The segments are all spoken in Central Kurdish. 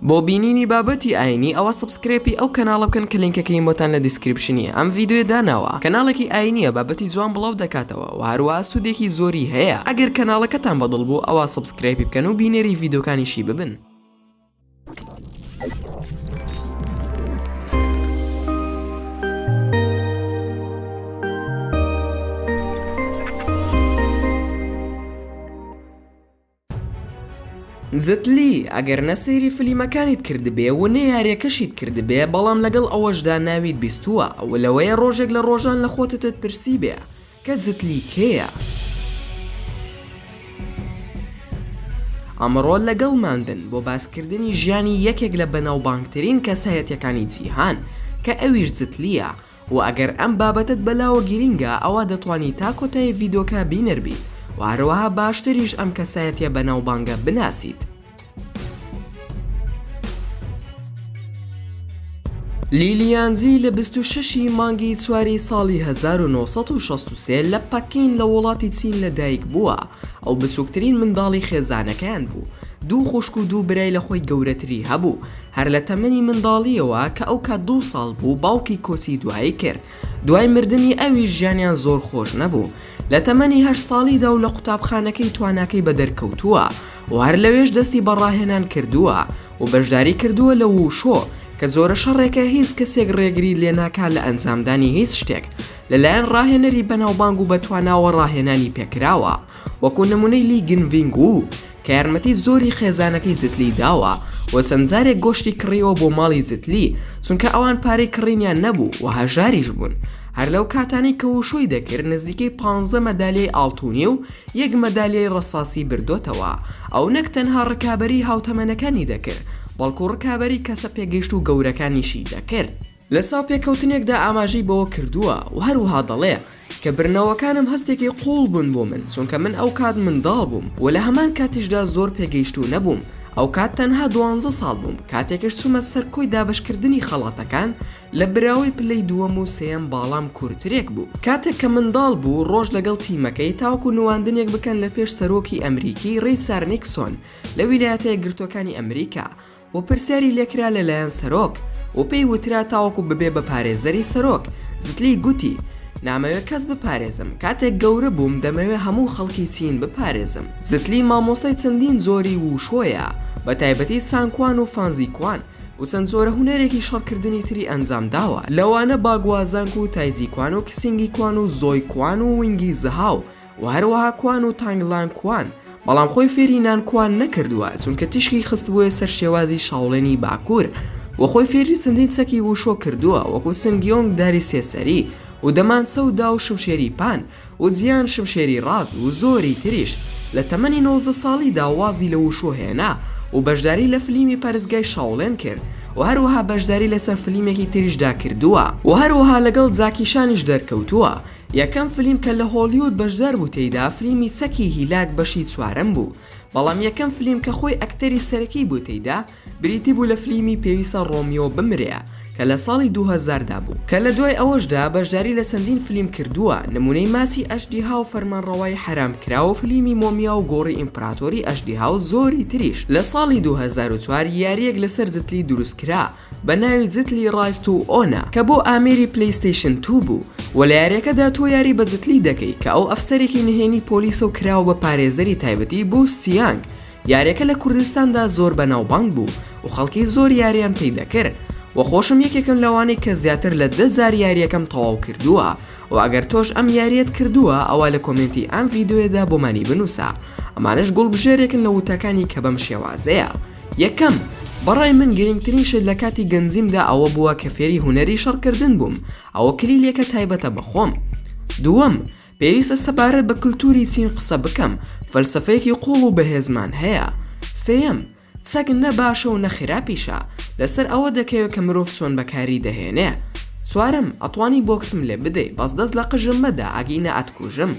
بۆ بینینی بابەتی ئاینی ئەوا subscribe ی ئەو کەناڵە بکەن کە لینکەکەیم بۆتان لە description ی ئەم ڤیدیۆیە داناوە کەناڵێکی ئاینیە بابەتی جوان بڵاو دەکاتەوە وە هەروەها سوودێکی زۆری هەیە ئەگەر کەناڵەکەتان بەدڵ بوو ئەوا subscribe ی بکەن و بینەری ڤیدیۆکانیشی ببن. جت لی، ئەگەر نە سەیری فلیمەکانیت کردبێ و نە یاریەکەشیت کردبێ بەڵام لەگەڵ ئەوەشدا ناویت بیستووە و لەوەیە ڕۆژێک لە ڕۆژان لە خۆتتت پرسیبێ کە جت لی کێیە؟ ئەمڕۆ لەگەڵمان بن بۆ باسکردنی ژیانی یەکێک لە بەناوبانگترین کەسایەتیەکانی جیهان کە ئەویش جت لییە وە ئەگەر ئەم بابەتەت بەلاوە گرینگە ئەوا دەتوانی تا کۆتایی ڤیدۆکە بینەر بیت وە هەروەها باشتریش ئەم کەسایەتیە بەناوبانگە بناسیت. لی لیانجی لە 26 ی مانگی چواری ساڵی 1963 لە پەکین لە وڵاتی چین لە دایک بووە، ئەو بچووکترین منداڵی خێزانەکەیان بوو، دوو خوشک و دوو برای لە خۆی گەورەتری هەبوو، هەر لە تەمەنی منداڵییەوە کە ئەو کات دوو ساڵ بوو باوکی کۆچی دوایی کرد، دوای مردنی ئەویش ژیانیان زۆر خۆش نەبوو، لە تەمەنی هەشت ساڵیدا و لە قوتابخانەکەی تواناکەی بەدەرکەوتووە و هەر لەوێش دەستی بە ڕاهێنان کردووە و بەشداری کردووە لە ووشۆ کە جۆرە شەڕێکە هیچ کەسێک ڕێگریت لێ ناکات لە ئەنجامدانی هیچ شتێک لەلایەن ڕاهێنەری بەناوبانگ و بەتواناوە ڕاهێنانی پێکراوە. وەکو نمونەی لی گنڤینگ وو کە یارمەتی زۆری خێزانەکەی جتلی داوە و چەند جارێک گۆشتی کڕیوە بۆ ماڵی جتلی چونکە ئەوان پارەی کڕینیان نەبوو و هەژاریش بوون هەر لەو کاتانەی کە ووشۆی دەکرد نزیکەی 15 مەدالیای ئاڵتونی و یەک مەدالیای ڕەساسی بردۆتەوە ئەو نەک تەنها ڕکابەری هاوتەمەنەکانی دەکرد بەڵکو ڕکابەری کەسە پێگەیشتوو گەورەکانیشی دەکرد. لە چاوپێکەوتنێکدا ئاماژەی بەوە کردووە و هەروەها دەڵێ کە بردنەوەکانم هەستێکی قووڵ بوون بۆ من چونکە من ئەوکات منداڵ بووم و لە هەمان کاتیشدا زۆر پێگەیشتوو نەبووم ئەوکات تەنها دوانزە ساڵ بووم کاتێکش چوومە سەر کۆی دابەشکردنی خەڵاتەکان لە براوەی پلەی دووەم و سێیەم باڵام کورترێک بوو کاتێک کە منداڵ بوو ڕۆژ لەگەڵ تیمەکەی تاوەکو نواندنێک بکەن لە پێش سەرۆکی ئەمریکی ڕیچارد نیکسۆن لە ویلایەتە یەکگرتووەکانی ئەمریکا و پرسیاری لێکرا لەلایەن سەرۆک و پێی وترا تاوەکو ببێ بە پارێزەری سەرۆک، جت لی گوتی، نامەوێ کەس بپارێزم، کاتێک گەورە بووم دەمەوێ هەموو خەڵکی چین بپارێزم. جت لی مامۆستای چەندین جۆری ووشۆیە، بە تایبەتی چانکوان و فانزیکوان و چەند جۆرە هونەرێکی شەڕکردنی تری ئەنجامداوە، لەوانە باگوازانگ و تایجیکوان و کسینگیکوان و زۆیکوان و وینگی زهاو، و هەروەها کوان و تانگ لانگ کوان، بەڵام خۆی فێری نان کوان نەکردووە چونکە تیشکی خستبوویە سەر شێوازی شاوڵێنی باکوور، و خۆی فێری چەندین چەکی ووشۆ کردووە وەکو سنگیۆنگ داری سێ سەری، و دەمانچە و داو شمشێری پان، و جیان شمشێری ڕاست، و زۆری تریش، لە تەمەنی 19 ساڵیدا وازی لە ووشۆ هێنا و بەشداری لە فلیمی پەرستگای شاوڵێن کرد، و هەروەها بەشداری لە چەند فلیمێکی تریشدا کردووە، و هەروەها لەگەڵ جاکی شانیش دەرکەوتووە. یەکەم فلیم کە لە هۆڵیود بەشدار بوو تێیدا فلیمی چەکی هیلاک بەشی چوارەم بوو، بەڵام یەکەم فلیم کە خۆی ئەکتەری سەرەکی بوو تێیدا بریتی بوو لە فلیمی پێویستە ڕۆمیۆ بمرێ کە لە ساڵی 2000 دا بوو، کە لە دوای ئەوەشدا بەشداری لە چەندین فلیم کردووە نمونەی ماسی ئەژدیها و فەرمانڕەوای حەرام کراو و فلیمی مۆمیا و گۆڕی ئیمپراتۆری ئەژدیها و زۆری تریش. لە ساڵی 2004 یارییەک لەسەر جت لی دروست کرا بە ناوی جت لی Rise to Honor کە بۆ ئامێری PlayStation two بوو و لە یاریەکەدا تۆ یاری بە جت لی دەکەی کە ئەو ئەفسەرێکی نهێنی پۆلیسە و کراوە بە پارێزەری تایبەتی بۆ سیانگ یاریەکە لە کوردستاندا زۆر بەناوبانگ بوو و خەڵکی زۆر یاریان پێی دەکرد و خۆشم یەکێکم لەوانەی کە زیاتر لە دە جار یاریەکەم تەواو کردووە و ئەگەر تۆش ئەم یاریەت کردووە ئەوا لە comment ی ئەم ڤیدیۆیەدا بۆمانی بنووسە ئەمانەش گوڵبژێرێکن لە وتەکانی کە بەم شێوازەیە. یەکەم، بەڕای من گرنگترین شت لە کاتی گەنجیمدا ئەوە بووە کە فێری هونەری شەڕکردن بووم، ئەوە کلیلێکە تایبەتە بە خۆم. دووەم، پێویستە سەبارەت بە کلتوری چین قسە بکەم، فەلسەفەیەکی قووڵ و بەهێزمان هەیە. سێیەم، چەک نە باشە و نە خراپیشە، لەسەر ئەوە دەکەوێ کە مرۆڤ چۆن بەکاری دەهێنێ. چوارەم، ئەتوانی بۆکسم لێ بدەی، بەس دەست لە قژم مەدە، ئەگینا ئەتکوژم.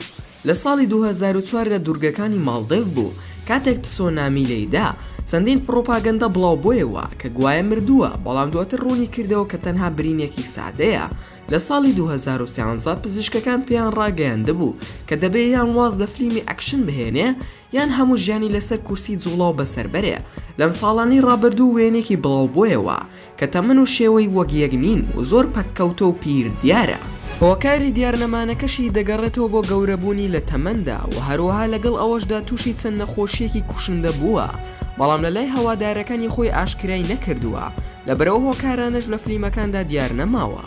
لە ساڵی 2004 لە دوورگەکانی ماڵدێڤ بوو کاتێک تسۆنامی لێیدا، چەندین پڕۆپاگەندە بڵاوبۆیەوە کە گوایە مردووە، بەڵام دواتر ڕوونی کردەوە کە تەنها برینێکی سادەیە. لە ساڵی 2013 پزیشکەکان پێیان ڕاگەیاندبوو کە دەبێ یان واز لە فلیمی ئەکشن بهێنێ یان هەموو ژیانی لەسەر کورسی جوڵاو بەسەر بەرێ، لەم ساڵانەی ڕابردوو وێنەیەکی بڵاو بۆیەوە کە تەمەن و شێوەی وەک یەک نین و زۆر پەککەوتە و پیر دیارە. هۆکاری دیارنەمانەکەشی دەگەڕێتەوە بۆ گەورەبوونی لە تەمەندا و هەروەها لەگەڵ ئەوەشدا تووشی چەند نەخۆشییەکی کوشندە بووە، بەڵام لەلای هەوادارەکانی خۆی ئاشکرای نەکردووە، لەبەرئەو هۆکارانەش لە فلیمەکاندا دیارنەماوە.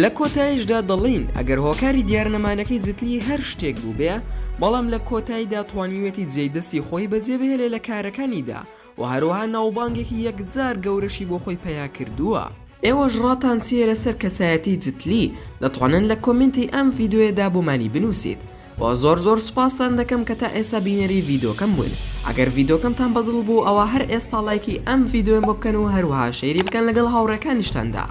لە کۆتایشدا دەڵێین ئەگەر هۆکاری دیارنەمانەکەی جتلی هەر شتێک بووبێ، بەڵام لە کۆتاییدا توانیویەتی جێی دەستی خۆی بەجێبهێلێ لە کارەکانیدا و هەروەها ناوبانگێکی یەکجار گەورەشی بۆ خۆی پەیا کردووە. ئێوەش ڕاتان چییە لەسەر کەسایەتی جتلی؟ دەتوانن لە کۆمێنتی ئەم ڤیدۆیەدا بۆمانی بنووسیت. وە زۆر زۆر سوپاستان دەکەم کە تا ئێستا بینەری ڤیدۆکەم بوون ئەگەر ڤیدۆکەمتان بەدڵ بوو ئەوا هەر ئێستا ڵایکی ئەم ڤیدۆیەم بۆ بکەن و هەروەها share ی بکەن لەگەڵ هاوڕێکانیشتاندا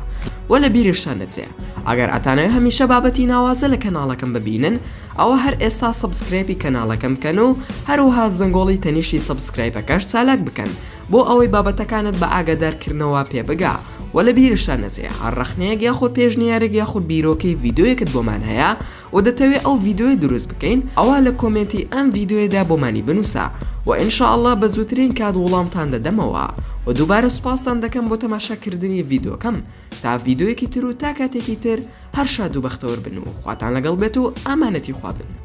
وە لە بیرشتان نەچێ ئەگەر ئەتانەوێ هەمیشە بابەتی ناوازە لە کەناڵەکەم ببینن ئەوە هەر ئێستا subscribe ی کەناڵەکەم بکەن و هەروەها زەنگۆڵی تەنیشتی subscribe ەکەش چالاک بکەن بۆ ئەوەی بابەتەکانت بە ئاگادار کردنەوە پێ بگا وە لە بیرشتان نەچێ هەر ڕەخنەیەک یاخود پێشنیارێک یاخود بیرۆکەی ڤیدۆیەکت بۆمان هەیە وە دەتەوێ ئەو ڤیدۆیە دروست بکەین ئەوا لە کۆمێنتی ئەم ڤیدۆیەدا بۆمانی بنوسە وە ان شاء اللە بە زووترین کات وڵامتان دەدەمەوە وە دووبارە سوپاستان دەکەم بۆ تەماشا کردنی ڤیدۆکەم تا ڤیدۆیەکی تر و تا کاتێکی تر هەر شاد و بەختەوەر بن و خواتان لەگەڵ بێت و ئامانەتی خوا بن.